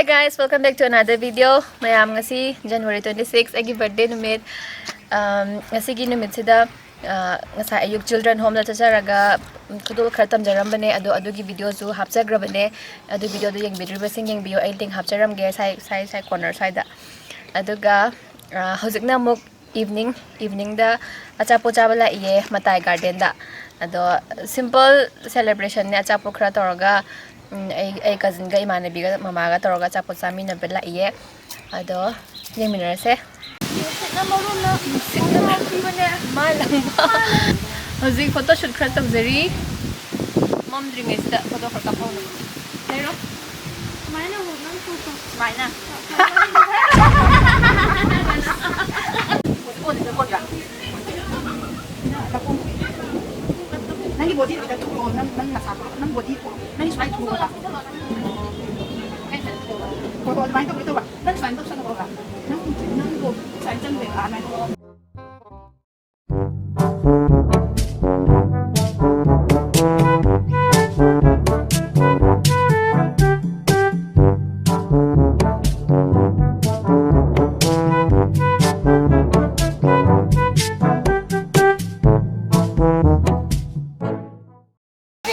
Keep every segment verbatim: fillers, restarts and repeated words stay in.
Hey guys, welcome back to another video. ꯃꯌꯥꯝ, ꯉꯁꯤ January twenty-six, ꯑꯩꯒꯤ birthday ꯅꯨꯃꯤꯠ꯫ Um, ꯉꯁꯤꯒꯤ ꯅꯨꯃꯤꯠꯁꯤꯗ, uh, ꯉꯁꯥꯏ ꯑꯌꯨꯛ children homeꯗ ꯆꯠꯆꯔꯒ, ꯎꯝ, ꯈꯨꯗꯣꯜ ꯈꯔ ꯇꯝꯖꯔꯝꯕꯅꯦ꯫ ꯑꯗꯣ ꯑꯗꯨꯒꯤ videoꯁꯨ ꯍꯥꯞꯆꯈ꯭ꯔꯕꯅꯦ꯫ ꯑꯗꯨ videoꯗꯣ ꯌꯦꯡꯕꯤꯗ꯭ꯔꯤꯕꯁꯤꯡ ꯌꯦꯡꯕꯤꯌꯨ, ꯑꯩ link ꯍꯥꯞꯆꯔꯝꯒꯦ ꯁꯥꯏ, ꯁꯥꯏ, ꯁꯥꯏ corner ꯁ꯭ꯋꯥꯏꯗ꯫ ꯑꯗꯨꯒ, uh, ꯍꯧꯖꯤꯛꯅ ꯑꯃꯨꯛ evening, eveningꯗ ꯑꯆꯥꯄꯣꯠ ꯆꯥꯕ ꯂꯥꯛꯏꯌꯦ ꯃꯇꯥꯏ gardenꯗ꯫ ꯑꯗꯣ simple celebrationꯅꯦ, ꯑꯆꯥꯄꯣꯠ ꯈꯔ ꯇꯧꯔꯒ, ꯎꯝ, ꯑꯩ, ꯑꯩ cousinꯒ ꯏꯃꯥꯟꯅꯕꯤꯒ ꯃꯃꯥꯒ ꯇꯧꯔꯒ ꯑꯆꯥꯄꯣꯠ ꯆꯥꯃꯤꯟꯅꯕ ꯂꯥꯛꯏꯌꯦ꯫ ꯑꯗꯣ ꯌꯦꯡꯃꯤꯟꯅꯔꯁꯦ꯫ ꯅꯨꯡꯁꯤꯠꯅ ꯃꯔꯣꯟꯅ ꯅꯨꯡꯁꯤꯠꯅ ꯃꯔꯣꯟ ꯊꯤꯕꯅꯦ꯫ ꯃꯥ ꯂꯪꯕ꯫ ꯍꯧꯖꯤꯛ photoshoot ꯈꯔ ꯇꯧꯖꯔꯤ꯫ ꯃꯝꯗ꯭ꯔꯤꯉꯩꯁꯤꯗ photo ꯈꯔ ꯀꯥꯞꯍꯧꯅꯕ꯫ ꯂꯩꯔꯣ꯫ ꯁꯨꯃꯥꯏꯅ ꯑꯃꯨꯛ ꯅꯪ ꯄꯨꯊꯣꯛ꯫ ꯁꯨꯃꯥꯏꯅ꯫ ꯅꯪꯒꯤ body ꯈꯤꯇꯪ ꯊꯣꯛꯂꯛꯑꯣ, ꯅꯪ, ꯅꯪ ꯅꯁꯥꯗꯣ, ꯅꯪ body ꯊꯣꯛꯂꯛꯑꯣ, ꯅꯪ ꯁ꯭ꯋꯥꯏ ꯊꯣꯛꯂꯛꯑꯣ꯫ ꯍꯣꯏ, ꯍꯣꯏ, ꯑꯗꯨꯃꯥꯏꯅ ꯇꯧꯒꯦ ꯇꯧꯕ꯫ ꯅꯪ ꯁꯨꯃꯥꯏꯅ ꯇꯧꯁꯜꯂꯛꯑꯣꯕ꯫ ꯅꯪ, ꯅꯪꯗꯣ ꯁꯨꯃꯥꯏꯅ ꯆꯪꯗꯣꯏꯕ, ꯑꯗꯨꯃꯥꯏꯅ꯫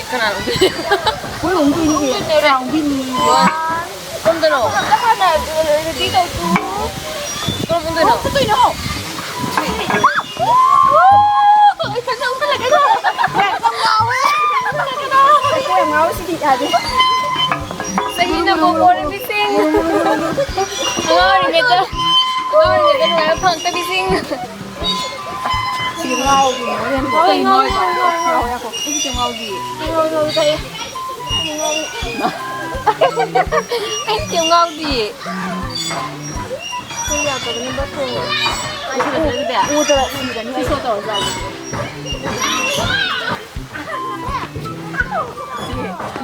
ꯀꯅꯥꯅꯣ? ꯍꯣꯏ, ꯑꯃꯨꯛ ꯇꯧꯔꯤꯅꯤ꯫ ꯀꯅꯥ ꯑꯃꯨꯛ ꯇꯧꯔꯤꯅꯤ? ꯀꯔꯝꯗꯅꯣ? ꯀꯔꯝ ꯑꯣꯟꯗꯣꯏꯅꯣ? ꯀꯩꯅꯣ? ꯑꯩ ꯈꯪꯗꯦ, ꯑꯃꯨꯛ ꯍꯜꯂꯛꯀꯦ꯫ ꯌꯥꯝ ꯉꯥꯎꯋꯦ꯫ ꯑꯩ ꯀꯣꯛ ꯌꯥꯝ ꯉꯥꯎꯋꯦ ꯁꯤꯗꯤ, ꯌꯥꯗꯦ꯫ ꯆꯍꯤꯅ ꯃꯄꯣꯛ ꯑꯣꯏꯔꯕꯤꯁꯤꯡ꯫ ꯑꯉꯥꯡ ꯑꯣꯏꯔꯤꯉꯩꯗ, ꯑꯉꯥꯡ ꯑꯣꯏꯔꯤꯉꯩꯗ ꯅꯨꯡꯉꯥꯏꯕ ꯐꯪꯉꯛꯇꯕꯤꯁꯤꯡ꯫ ꯁꯤ ꯉꯥꯎꯔꯤꯅꯦ, ꯍꯣꯔꯦꯟ ꯍꯣꯏ, ꯀꯩ ꯉꯥꯎꯔꯤ, ꯉꯥꯎꯔꯤꯅꯣ? ꯉꯥꯎꯔꯤ, ꯉꯥꯎꯔꯤ, ꯉꯥꯎꯔꯤ꯫ ꯉꯥꯎꯔꯤ, ꯉꯥꯎꯔꯤ꯫ ꯑꯩꯁꯨ ꯉꯥꯎꯔꯤ꯫ ꯉꯥꯎꯔꯤ, ꯉꯥꯎꯔꯤ, ꯇꯥꯏꯌꯦ꯫ ꯑꯩ ꯀꯩꯝ ꯉꯥꯎꯗꯤꯌꯦ꯫ ꯑꯩꯈꯣꯏ ꯌꯥꯗꯕꯅꯤꯅ ꯊꯣꯡꯉꯦ꯫ ꯎ-, ꯎꯗꯕ ꯁꯤꯔꯅꯤ ꯑꯩ꯫ ꯁꯤ show ꯇꯧꯔꯁꯨ ꯌꯥꯏ꯫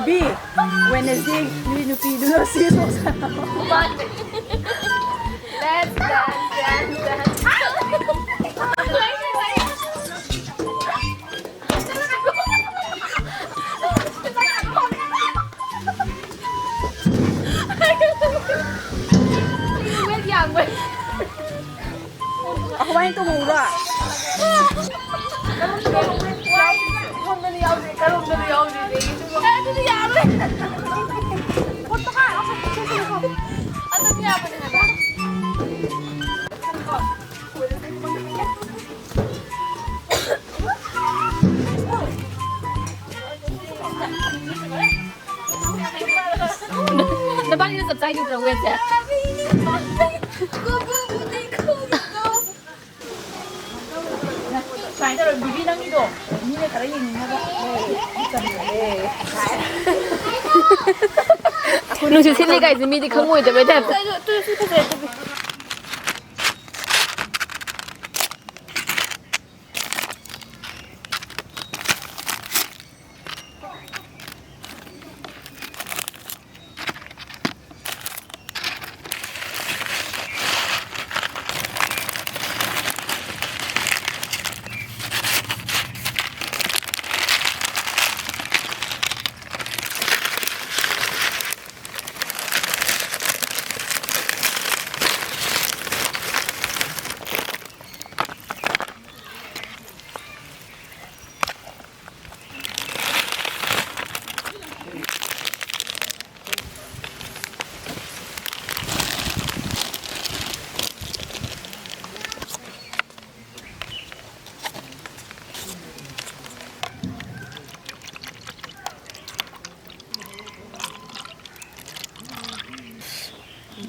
ꯕꯤ, Wednesday ꯅꯨꯃꯤꯠ ꯅꯨꯄꯤꯗꯨꯅ ꯁꯤ show ꯁꯥꯟꯅꯕ꯫ Let's dance, dance, dance. ꯑꯩꯈꯣꯏꯕꯥꯅꯤ ꯇꯣꯡꯍꯧꯔꯣ? ꯀꯔꯣꯝꯗꯅꯣ ꯌꯥꯎꯗ꯭ꯔꯤ, ꯀꯔꯣꯝꯗꯅꯣ ꯌꯥꯎꯗ꯭ꯔꯤ, ꯑꯗꯒꯤ ꯑꯗꯨꯗꯤ ꯌꯥꯔꯣꯏ꯫ ꯑꯗꯨꯝ ꯌꯥꯕꯅꯦ ꯍꯥꯏꯕ꯫ ꯅꯕꯥꯅꯤꯅ ꯆꯞ ꯆꯥꯏꯗꯨꯗ꯭ꯔꯣ ꯋꯦꯠꯁꯦ? ꯁꯨꯃꯥꯏꯅ ꯇꯧꯔꯣ, ꯕꯤꯕꯤ, ꯅꯪꯒꯤꯗꯣ ꯃꯤꯅ ꯈꯔ ꯌꯦꯡꯅꯤꯡꯅꯕ꯫ ꯅꯨꯡꯁꯤꯠ ꯁꯤꯠꯂꯤ ꯀꯥꯏꯁꯦ ꯃꯤꯗꯤ ꯈꯪꯉꯣꯏꯗꯕꯩ ꯇꯥꯏꯞꯇ꯫ ꯑꯗꯨ, ꯑꯗꯨ ꯁꯤ ꯐꯖꯩ, ꯑꯗꯨ꯫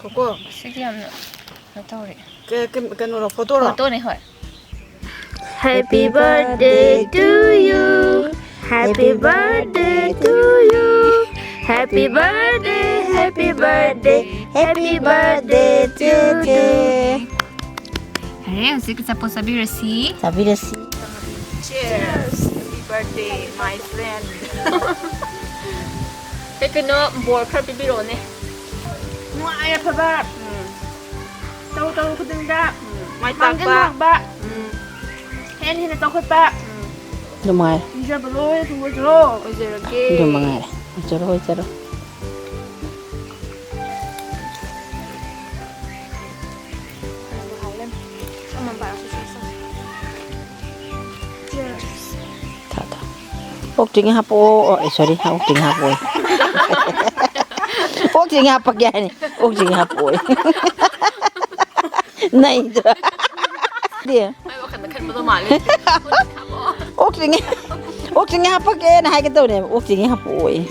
ꯉꯥꯏꯈꯣꯀꯣ꯫ ꯁꯤꯗꯤ ꯌꯥꯝꯅ ꯀꯩꯅꯣ ꯇꯧꯔꯦ꯫ ꯀ-, ꯀ-, ꯀꯩꯅꯣꯔꯣ, ꯐꯣꯇꯣꯔꯣ? ꯐꯣꯇꯣꯅꯦ, ꯍꯣꯏ꯫ Happy birthday to you. Happy birthday to you. Happy birthday, happy birthday, happy birthday to you. ꯐꯔꯦ, ꯍꯧꯖꯤꯛ ꯑꯆꯥꯄꯣꯠ ꯆꯥꯕꯤꯔꯁꯤ꯫ ꯆꯥꯕꯤꯔꯁꯤ꯫ Cheers! Happy birthday, my friend. ꯀꯩ ꯀꯩꯅꯣ ꯕꯣꯔ ꯈꯔ ꯄꯤꯕꯤꯔꯛꯑꯣꯅꯦ꯫ ꯅꯨꯡꯉꯥꯏ ꯌꯥꯏꯐꯕ꯫ ꯎꯝ꯫ ꯇꯧꯔꯨ ꯇꯧꯔꯨ ꯈꯨꯗꯤꯡꯗ ꯎꯝ꯫ ꯃꯥꯏ ꯃꯥꯡꯖꯤꯜ ꯄꯥꯛꯄ꯫ ꯊꯥꯕ꯫ ꯎꯝ꯫ ꯍꯦꯟꯅ ꯍꯦꯟꯅ ꯆꯥꯎꯈꯠꯄ꯫ ꯎꯝ꯫ ꯑꯗꯨꯃꯥꯏ꯫ ꯅꯤꯡꯖꯕ ꯂꯣꯏꯅ ꯊꯨꯡ ꯑꯣꯏꯖꯔꯣ꯫ ꯑꯣꯏꯖꯔꯒꯦ꯫ ꯑꯗꯨ ꯃꯉꯥꯏꯔꯦ꯫ ꯑꯣꯏꯖꯔꯣ, ꯑꯣꯏꯖꯔꯣ꯫ ꯑꯣꯛꯇ꯭ꯔꯤꯉꯩ ꯍꯥꯞꯄꯛꯑꯣ꯫ ꯑꯣ, ꯑꯦ, sorry, ꯑꯣꯛꯇ꯭ꯔꯤꯉꯩ ꯍꯥꯞꯄꯛꯑꯣ꯫ ꯑꯣꯛꯇ꯭ꯔꯤꯉꯩ ꯍꯥꯞꯄꯛꯀꯦ ꯍꯥꯏꯅꯤ꯫ ꯑꯣꯛꯇ꯭ꯔꯤꯉꯩ ꯍꯥꯞꯄꯛꯑꯣ꯫ ꯅꯩꯗ꯭ꯔꯥ? ꯗꯤ? ꯃꯥꯏ ꯋꯥꯈꯜꯗ ꯈꯟꯕꯗꯣ ꯃꯥꯜꯂꯦ꯫ ꯑꯣꯛꯇ꯭ꯔꯤꯉꯩ, ꯑꯣꯛꯇ꯭ꯔꯤꯉꯩ ꯍꯥꯞꯄꯛꯀꯦꯅ ꯍꯥꯏꯒꯦ ꯇꯧꯅꯦꯕ꯫ ꯑꯣꯛꯇ꯭ꯔꯤꯉꯩ ꯍꯥꯞꯄꯛꯑꯣꯌꯦ꯫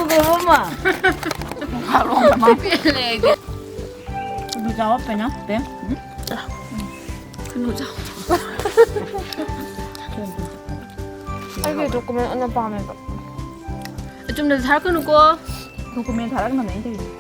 ꯎꯕ꯭ꯔꯣ, ꯃꯥ? ꯄꯦꯜꯂꯦ ꯑꯩꯗꯤ꯫ ꯑꯗꯨ ꯆꯥꯎ, ꯄꯦꯅ, ꯄꯦ꯫ ꯎꯝ꯫ ꯀꯩꯅꯣ ꯆꯥꯎ꯫ ꯑꯩꯒꯤ document ꯑꯣꯏꯅ ꯄꯥꯝꯃꯦꯕ꯫ ꯑꯆꯨꯝꯅ ꯊꯥꯔꯛꯀꯅꯨꯀꯣ꯫ Document ꯊꯥꯔꯛꯀꯅꯨꯅꯦ ꯑꯩꯅ ꯇꯧꯔꯤꯁꯦ꯫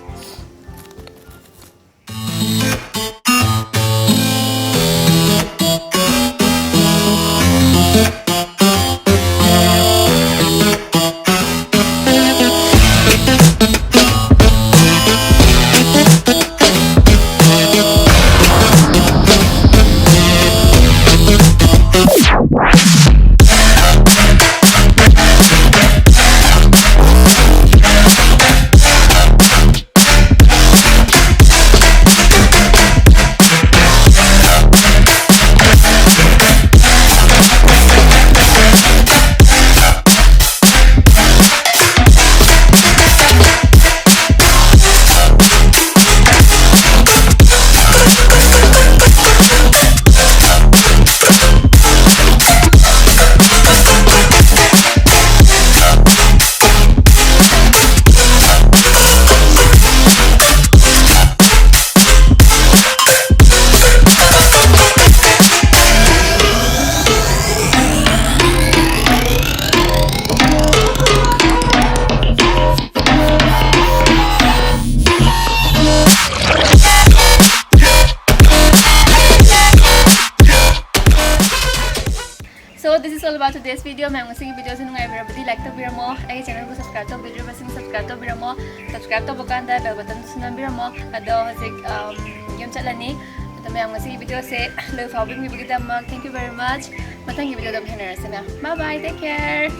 So this is all about today's video. ꯃꯌꯥꯝ, ꯉꯁꯤꯒꯤ video ꯁꯤ ꯅꯨꯡꯉꯥꯏꯕꯤꯔꯕꯗꯤ like ꯇꯧꯕꯤꯔꯝꯃꯣ꯫ ꯑꯩꯒꯤ channel ꯕꯨ subscribe ꯇꯧꯕꯤꯗ꯭ꯔꯤꯕꯁꯤꯡ subscribe ꯇꯧꯕꯤꯔꯝꯃꯣ꯫ Subscribe ꯇꯧꯕ ꯀꯥꯟꯗ bell button ꯗꯨꯁꯨ ꯅꯝꯕꯤꯔꯝꯃꯣ꯫ ꯑꯗꯣ ꯍꯧꯖꯤꯛ, um, ꯌꯨꯝ ꯆꯠꯂꯅꯤ꯫ ꯑꯗꯣ ꯃꯌꯥꯝ, ꯉꯁꯤꯒꯤ video ꯁꯦ ꯂꯣꯏ ꯐꯥꯎꯕ ꯌꯦꯡꯕꯤꯕꯒꯤꯗꯃꯛ thank you very much꯫ ꯃꯊꯪꯒꯤ video ꯗ ꯑꯃꯨꯛ ꯊꯦꯡꯅꯔꯁꯤ ꯃꯌꯥꯝ꯫ Bye bye, take care꯫